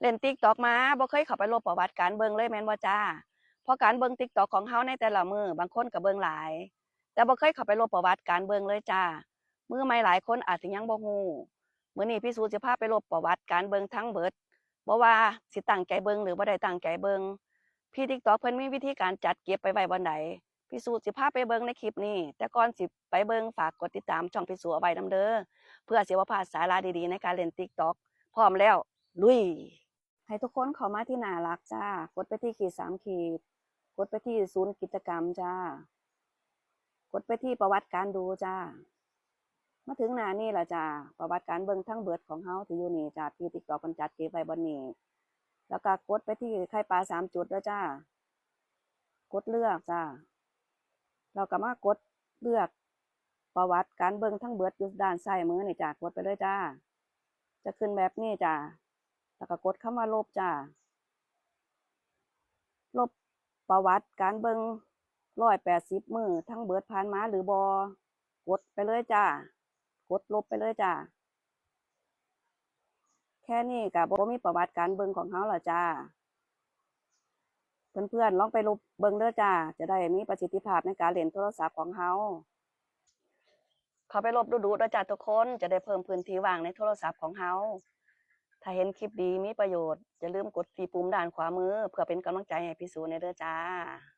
ເລ່ນ TikTok ມາ ບໍ່ເຄີຍເຂົ້າໄປລົບປະຫວັດການເບິ່ງເລີຍແມ່ນບໍ່ຈ້າ? ເພາະການເບິ່ງ TikTok ຂອງເຮົາໃນແຕ່ລະມື້ ບາງຄົນກໍເບິ່ງຫຼາຍ ແຕ່ບໍ່ເຄີຍເຂົ້າໄປລົບປະຫວັດການເບິ່ງເລີຍຈ້າ. ມືໃໝ່ຫຼາຍຄົນອາດຊິຍັງບໍ່ຮູ້. ມື້ນີ້ພີ່ສຸຊິພາໄປລົບປະຫວັດການເບິ່ງທັງເບິດ, ບໍ່ວ່າຊິຕັ້ງໃຈເບິ່ງ ຫຼື ບໍ່ໄດ້ຕັ້ງໃຈເບິ່ງ. ພີ່ TikTok ເພິ່ນມີວິທີການຈັດເກັບໄປໄວ້ບ່ອນໃດ ພີ່ສຸຊິພາໄປເບິ່ງໃນຄລິບນີ້, ແຕ່ກ່ອນຊິໄປເບິ່ງ ຝາກກົດຕິດຕາມຊ່ອງພີ່ສຸເອົາໄວ້ນຳເດີ ເພື່ອຊິບໍ່ພາດສາລະດີໆໃນການເລ່ນ TikTok. ພ້ອມແລ້ວ ລຸຍ! ໃຫ້ທຸກຄົນເຂົ້າມາທີ່ໜ້າຫຼັກຈ້າ, ກົດໄປທີ່ຂີດສາມຂີດ, ກົດໄປທີ່ສູນກິດຈະກຳຈ້າ, ກົດໄປທີ່ປະຫວັດການດູຈ້າ. ມາເຖິງໜ້ານີ້ລະຈ້າ, ປະຫວັດການເບິ່ງທັງເບິດຂອງເຮົາທີ່ຢູ່ນີ້ຈ້າ, ພີ່ TikTok ເພິ່ນຈັດເກັບໄວ້ບ່ອນນີ້. ແລ້ວກໍກົດໄປທີ່ໄຂ່ປາສາມຈຸດເດີຈ້າ, ກົດເລືອກຈ້າ. ແລ້ວກໍມາກົດເລືອກປະຫວັດການເບິ່ງທັງເບິດຢູ່ດ້ານຊ້າຍມືນີ້ຈ້າ, ກົດໄປເລີຍຈ້າ. ຈະຂຶ້ນແບບນີ້ຈ້າ, ແລ້ວກໍກົດຄຳວ່າລົບຈ້າ. ລົບປະຫວັດການເບິ່ງຮ້ອຍແປດສິບມື້ທັງເບິດຜ່ານມາຫຼືບໍ່? ກົດໄປເລີຍຈ້າ, ກົດລົບໄປເລີຍຈ້າ. ແຄ່ນີ້ກໍບໍ່ມີປະຫວັດການເບິ່ງຂອງເຮົາແລ້ວຈ້າ. ເພື່ອນໆລອງໄປລົບເບິ່ງເດີຈ້າ, ຈະໄດ້ມີປະສິດທິພາບໃນການເລ່ນໂທລະສັບຂອງເຮົາ. ເຂົ້າໄປລົບດຸໆເດີຈ້າທຸກຄົນ, ຈະໄດ້ເພີ່ມພື້ນທີ່ວ່າງໃນໂທລະສັບຂອງເຮົາ. ຖ້າເຫັນຄລິບດີມີປະໂຫຍດ, ຢ່າລືມກົດທີ່ປຸ່ມດ້ານຂວາມື ເພື່ອເປັນກຳລັງໃຈໃຫ້ພີ່ສຸແດ່ເດີຈ້າ.